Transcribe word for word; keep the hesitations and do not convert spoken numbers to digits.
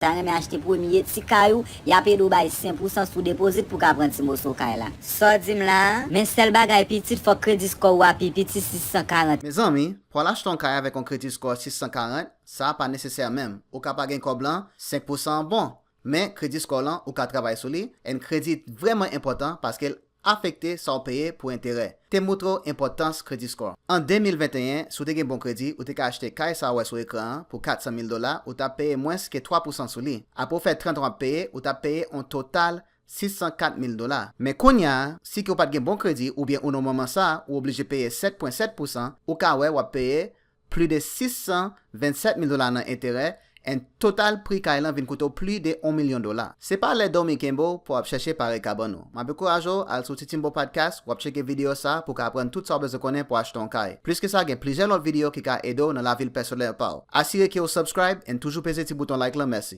ta renmen achte premye ti kay ou, y ap ede w bay senk pousan sou depozit pou w ka pran ti moso kay la. Sa w di m la a? Men sèl bagay pitit, fòk kredi score w a pi piti sis san karant. Mezanmi, pou al achte yon kay avèk yon kredi score sis san karant, sa pa nesesè menm. Ou ka pa gen kòb lan, senk pousan an bon. Men kredi score lan, ou ka travay sou li, and kredi vrèman enpòtan paske l afekte sa w peye pou enterè. Te montre w enpòtans kredi score. An de mil venteyen, si w te gen bon kredi, ou te ka achte kay sa w wè sou ekran an pou kat san mil dola, ou t ap peye mwens ke twa pousan sou li. Apre w fè trant an w ap peye, ou t ap peye yon total sis san kat mil dola. Men kounye a, si ke w pa t gen bon kredi oubyen ou nan moman sa a, ou oblije peye sèt pwen sèt pousan, ou ka wè w ap peye plis de sis san vennsèt mil dola nan enterè, and total pri kay lan vin koute w plis de yon milyon dola. Se pa lè dòmi kenbe w pou w ap chèche pare kabann ou. M ap ankouraje w al sou Titimbo Podcast, w ap tcheke videyo sa a pou w ka aprann tout sa w bezwen konnen pou achte yon kay. Plis ke sa, gen plizyè lòt videyo ki ka ede w nan lavi pèsonèl pa w. Asire ke w subscribe and toujou peze ti bouton like lan, mèsi.